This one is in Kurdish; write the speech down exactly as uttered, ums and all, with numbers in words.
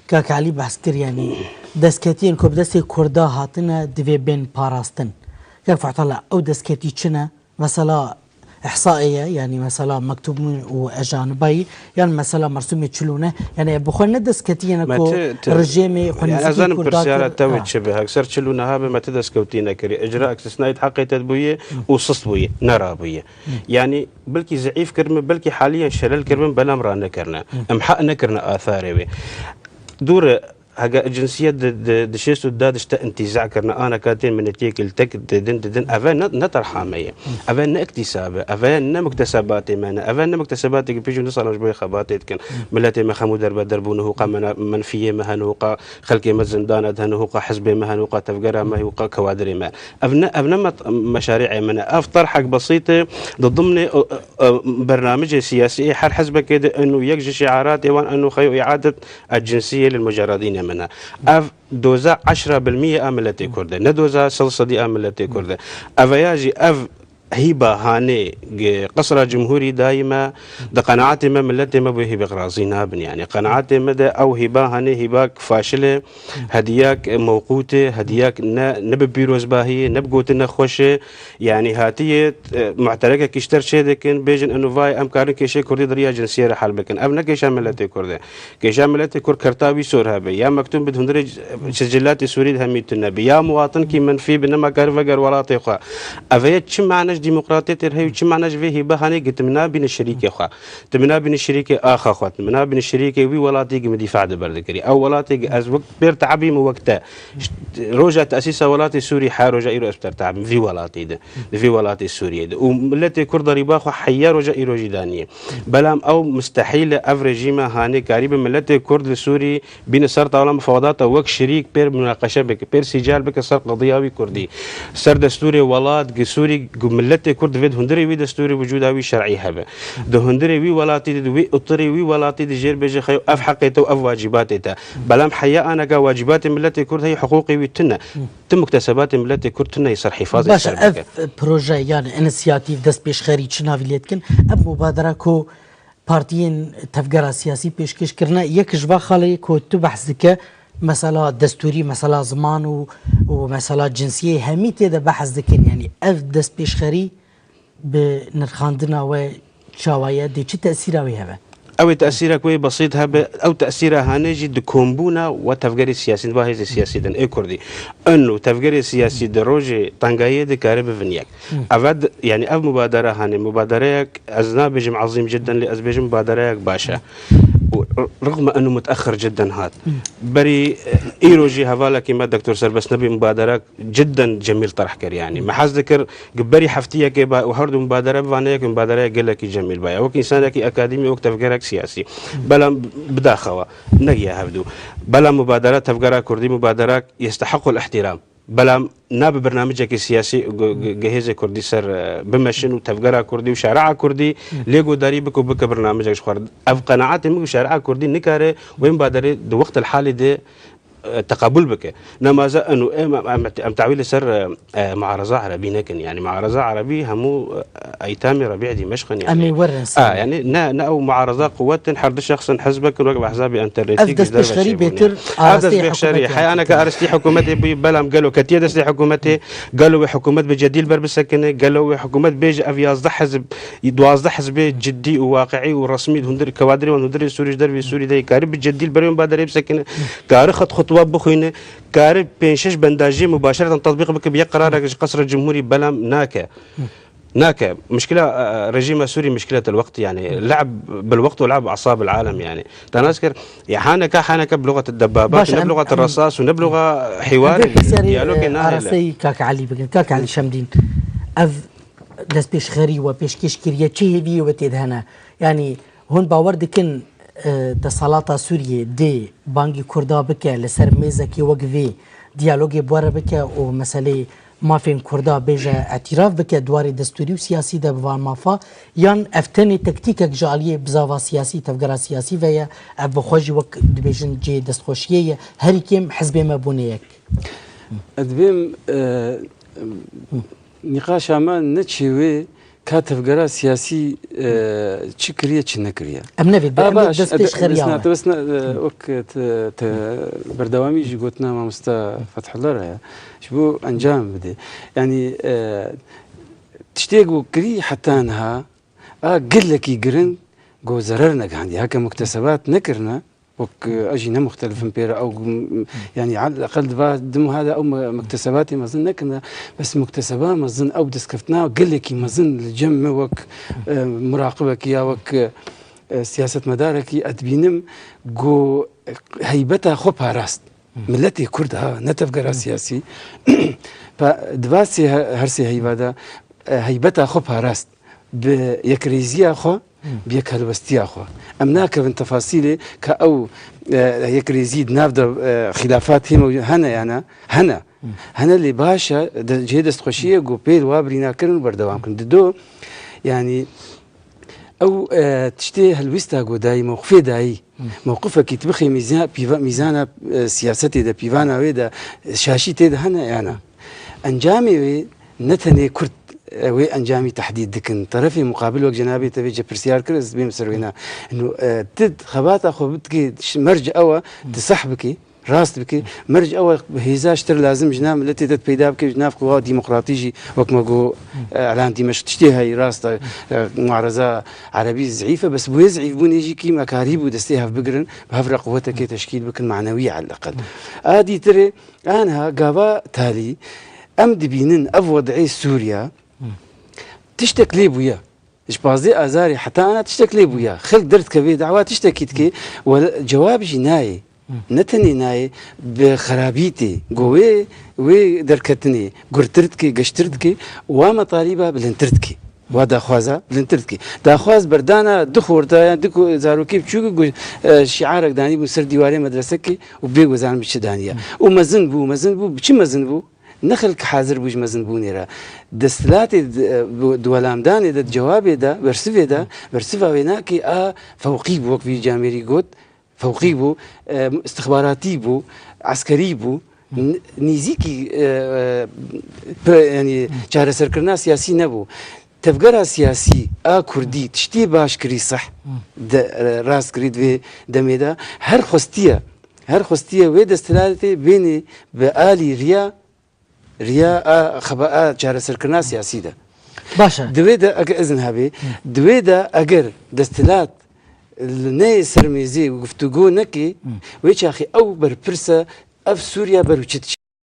Kak Elî behs kir, yanî destketiyên ku bi destê Kurda hatine divê bên parastin. Kak Fehtala, ew destketî çi ne? Mesela îhsaê ye, yanî mesela mektûbûn û ejanibayî, yan mesela mersûmê çil û neh, yanî bi xwe ne destketiyê ne Me ku ti, ti, rejêmê xwe yani ez nêzîkî zanim Kurda pirsyara kir. te wê Ha. çi be, hek ser çil û neha be me ti destkewtî nekiriye. Îcra istisnayî di heqê te de bûye û sist bûye, ne rabûye. Yanî belkî zeîf kiribin, belkî haliyen şelel kiribin, belam ranekirine. Em heq nekirine atharê wê. Dûre, hege cinsiyet di, di, di şêst û da dişte intîza kirine, ana ka tên minetiyekî li tek didin, didin. Eve ne, ne terha me ye. Eve ne îktîsab e. Eve ne muktesebatê me ne. Eve ne muktesebatê ku pêncî û du salan ji bo xebatê dikin. Miletê me hemû derbeder bûn, hûqa me ne, menfiyê me hene, hûqa xelkê me zindana de hene, hûqa hizbê me hene, hûqa tevgera me, hûqa kewadirê me. Ev ne, ev ne met-, meşarî'ê me ne. Ev terhek besît e, di dimnê, e, e, bernamicê siyasî ê her hizbekê de eno yek ji şiaratê wan eno xeyo îadet ecinsiyê lil mucerredînê min e. Ev doza eşra bil miyê a miletê Kurd e. Ne doza sed sedî a miletê Kurd e. Ev ya jî ev hîba hanê gi Qesra Cumhurî dayî me, di qenaetê me miletê me bi hîbek razî nabin. Yani qenaetê me de ew hîba hanê hîbak faşil e, hediyak mewqût e, hediyak ne, ne bi pîrozbahî ye, ne bi gotin nexweş e. Yani hatiye, e, muhterekekî ji ter çê dikin, bêjin eno vay em karin kêşê Kurdî di riya cinsiyê re hel bikin. Ev ne kêşa miletê Kurd e. Kêşa miletê Kurd kerta wî sor hebe. Ya mektûb bi hundirê sicilatê Sûrî de hemî tune be. Ya muwatinkî menfî bi nema kar veger welatê xwe. Ev ye çi mane ji demokratiyetê re heye û çi mane ji vê hîbe hanê gitim nabîne şirîkê xwe. Tu min nabînî şirîkê axa xwe, tu min nabînî şirîkê wî welatî gi min dîfa di ber dikirî. Ew welatê gi ez wek pêr te'ebîm û wek te. Ş-, roja tesîsa welatê Sûrî her roja îro ez bi te re te'ebîm vî welatî de, di vî welatê Sûriyê de. Û miletê Kurd derîba xwe heya roja îro jî daniyê. Belam ew mustehîl e, ev rejîma hanê karî bi miletê Kurd li Sûrî bîne ser tawla mufawedata wek şirîk pêr munaqeşe bike, pêr sîcal bike ser qediya wî Kurdî. Ser destûrê welat, gi Sûrî, gu miletê Kurd divê di hundirê wî destûrê wicûda wî şer'î hebe. Di hundirê wî welatî de, di wî utirê wî welatî de jêr bêje xeyo ev heqê te û ev wacîbatê te. Belam heya aneka wacîbatê miletê Kurd heye, hiqûqê wî tune. Ti muktesebatê miletê Kurd tune yê ser hîfazê Baş, ser ev bike. Proje, yani inisiyatîf, destpêşxerî çi navî lê dikin? Ev mubadera ku partiyên tevgera siyasî pêşkêş kirine, yek ji va xalê ku tu behs dike, mesela destûrî, mesela ziman û, û mesela cinsiyê hemî tê de behs dikin. Yani ev destpêşxerî bi nirxandina we çawa ye, dê çi tesîra wê hebe? Ew ê tesîrek wê besît hebe, ew tesîra hanê jî di kombûna we tevgerê siyasî, di va hêzê siyasî din ê Kurdî. Eno tevgerê siyasî di rojê tengayiyê dikare bivin yek. Hı. Ev ed-, yani ev mubadere hanê, mubadereyek ez nabêjim ezîm cidden, lê ez bêjim mubadereyek baş e. Hı. Û r-, rixme eno mutexir cidden hat. Hı. Berî, e, îro jî hevalekî me Doktor Serbest Nebî mubaderek cidden cemîl terh kir, yani. Hı. Me hez dikir, gi berî heftiyekê ba û her du mubadere bivane yek mubadereyek gelekî cemîl baye. Wek însanekî akademî, wek tevgerek siyasî. Hı. Belam bidaxewa, negiya hevdu. Belam mubadere tevgera Kurdî mubaderek yestehiqul ihtiram. Belam nabe bernamecekî siyasî gu-, gu-, gihêzê Kurdî ser, e, bimeşin û tevgera Kurdî û şeria Kurdî lê guhdarî bike û bike bernamecek ji xwe re. Ev qenaetê min ku şeria Kurdî nikare wê mibaderê di wextil halî de, e, teqebul bike. Nemaze eno em, em, em, em tawî li ser, e, e, muareza erebî nekin. Yani muareza erebî hemû, e, eytamê Rebî Dîmeşq in, yani. Em ê werin ser. A, yani ne, ne ew muareza quwet in, her du şexs in, hizbek in, wek bi hizabê enternetî Ev destpêşxerî bêtir arasteyê hikûmetê heyaneke arastî hikûmetê bûyî, belam gelo ketiye destê hikûmetê, gelo wê hikûmet bi cedî li ber bisekine, gelo wê hikûmet bêje ev yazdeh hizb, duwazdeh hizbê cidî û waqiî û resmî di hundir, kewadirê wan hundirê Sûrî ji dervê Sûrî de yê karî bi cedî li ber wê mibaderê bisekine, kari xet xutwa bixwîne, kari pênc şeş bendajiyê mubaşereten tetbîq bike bi yek qerarek ji Qesra Cumhurî, belam nake. Nake. Muşkila, e, e, rejîma Sûrî muşkiletel wext, yani, le'b bil wext û le'b asab al alem, yani. Te nas kir, ya haneke, haneke bi luxet debbabat, Baş, ne bi em, luxet em, resas û ne bi luxa hiwar, em vê pirsiyarê, diyalogê e, nahêle. Araseyî Kak Elî bikin. Kak Elî Şemdîn, ev destpêşxerî we pêşkêş kiriye, çi hêviyê we tê de hene? Yani, hûn bawer dikin, e, desthilata Sûriyê dê bangî Kurda bike, li ser mêzekê wek vê diyalogê bi we re bike û meseleyê mafên Kurda bêje, îtîraf bike di warê destûrî û siyasî de bi van mafa, yan ev tenê tektîkek ji aliyê bizava siyasî, tevgera siyasî ve ye, ev bi xwe jî wek dibêjin cihê destxweşiyê ye, herî kêm hizbê me bûne yek? Ez dibêm, e, nîqaşa me ne çêwê ka tevgera siyasî, e, çi kiriye, çi nekiriye. Em nevê, A, em baş, dest e, pêş xeriya wesna, me. Te wesna, e, wek te, te berdewamî jî gotina mamosta Fethullah re ye. Ji bo encam bidê. Yanî, e, tiştê ku kirî heta niha, a gelekî giring ku zerer negihandiye. Heke muktesebat nekirine, wek, e, ez jî ne muxtelif im pê re, ew, m-, yanî, al eqel di va, di muha de ew me-, muktesebatê mezin nekirine, bes mukteseba mezin, ew destkeftina gelekî mezin li cem me wek, e, muraqibekî ya wek, e, siyasetmedarekî ez dibînim ku heybeta xwe parast. Miletê Kurd ha, ne tevgera siyasî. Pa-, di va sê he-, her sê heyva de, e, heybeta xwe parast. Bi yekrêziya xwe, bi yekhelwestiya xwe. Em nakevin tefasîlê ka ew, e, yekrêzî di nav de, e, xîlafat hême hene ya ne? Hene. Hene lê baş e, de, cihê destxweşiyê ku pê li wa birîna kirin û berdewam kirin. Dido, yanî, ew, e, tiştê helwîsta ku dayî, mewqifê dayî, mewqifekî tu bixê mîza-, pîva-, mîzana, e, siyasetê de, pîvana wê de, e, şaşî tê de hene ya ne? Encamê wê ne tenê Kurd, e, wê encamî tehdîd dikin. Terefê muqabil wek cenabê te vê cepirsiyar kir, ez bêm ser wêna. Ino, e, tu xebata xwe bidikê, ş-, merc ew e, tu seh bikê, rast bikê. Merc ew e, hêza ji te re lazim ji nav miletê te peyda bikê, ji nav qewa demokratî jî wek me got, e, Elan Dîmeşq tiştê heyî rast e, e, muareza erebî zîf e, bes bi wê zîfbûnê jî kî me karîbû destê hev bigirin, bi hev re quwetekê teşkîl bikin, manewî eleqel. A dîtirê, Aniha gava talî em dibînin ev wed'ê Sûriya tiştek lê bûye. Ji pazdeh Azarê heta ana tiştek lê bûye. Xelk derdikeve dawa tiştekî dike, we cewab jî nayê. Ne tenê nayê, bi xerabî tê. Go wê, wê derketinê gurtir dike, geştir dike, wa metalîba bilindtir dike. Wa daxwaza bilindtir dike. Daxwaz berdana du xorta, yan du ku-, zarokê biçûk ku, e, şiarek danîbûn ser dîwarê medresekê û bê ku zanim bi çi daniye. Û mezin bû, mezin bû, bi çi mezin bû? Ne xelk hazir bû ji mezinbûnê re. Desthilatê di, e, bu, di welamdanê de, di cewabê de, bersivê de, bersiva wê nake a fewqî bû, wek vî camêrî got, fewqî bû, e, istixbaratî bû, eskerî bû, n-, nîzîkî, e, e, pe-, yanî çareserkirina siyasî nebû. Tevgera siyasî a Kurdî tiştê baş kirî seh de, e, rast kirî di vê demê de. Her xwestiye, her xwestiye wê desthilatê bênê bi alî riya, riya a xeba-, a çareserkirina siyasî de. Baş e. Di wê de eger izin hebê, di wê de eger desthilat li neyê ser mêzê guftûgo neke, wê çaxê ew berpirs e, ev Sûriye ber û çi diçe?